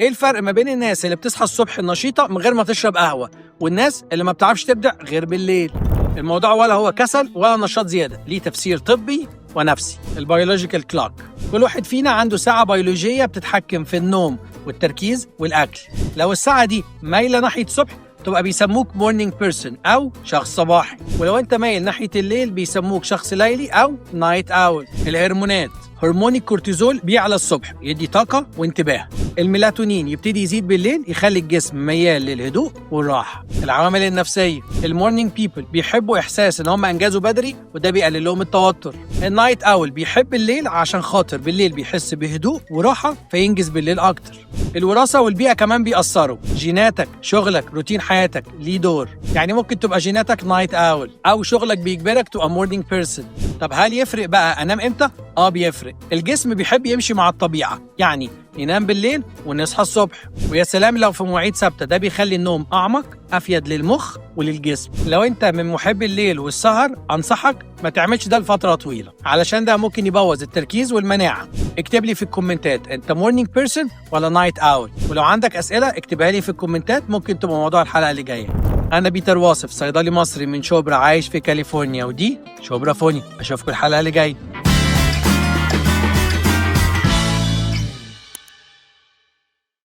ايه الفرق ما بين الناس اللي بتصحى الصبح النشيطه من غير ما تشرب قهوة والناس اللي ما بتعرفش تبدع غير بالليل؟ الموضوع ولا هو كسل ولا نشاط زياده، ليه تفسير طبي ونفسي. ال biological clock. كل واحد فينا عنده ساعة بيولوجية بتتحكم في النوم والتركيز والاكل. لو الساعة دي مايلة ناحية الصبح تبقى بيسموك morning person او شخص صباحي، ولو انت مايل ناحية الليل بيسموك شخص ليلي او night owl. الهرمونات. هرمون الكورتيزول بيعلى الصبح يدي طاقة وانتباه. الميلاتونين يبتدي يزيد بالليل يخلي الجسم ميال للهدوء والراحه. العوامل النفسيه. ال morning people بيحبوا احساس ان هم انجزوا بدري وده بيقلل لهم التوتر. ال night owl بيحب الليل عشان خاطر بالليل بيحس بهدوء وراحة فينجز بالليل اكتر. الوراثة والبيئة كمان بيأثروا. جيناتك، شغلك، روتين حياتك ليه دور. يعني ممكن تبقى جيناتك night owl او شغلك بيجبرك تبقى morning person. طب هل يفرق بقى انام امتى؟ اه بيفرق. الجسم بيحب يمشي مع الطبيعه، يعني ننام بالليل ونصحى الصبح، ويا سلام لو في مواعيد ثابته، ده بيخلي النوم اعمق، افيد للمخ وللجسم. لو انت من محبي الليل والسهر انصحك ما تعملش ده لفترة طويلة علشان ده ممكن يبوظ التركيز والمناعه. اكتب لي في الكومنتات انت morning person ولا night owl، ولو عندك اسئلة اكتبها لي في الكومنتات، ممكن تبقى موضوع الحلقة اللي جاية. انا بيتر واصف، صيدلي مصري من شبرا عايش في كاليفورنيا، ودي شبرا فوني. اشوفكم الحلقة اللي جاية.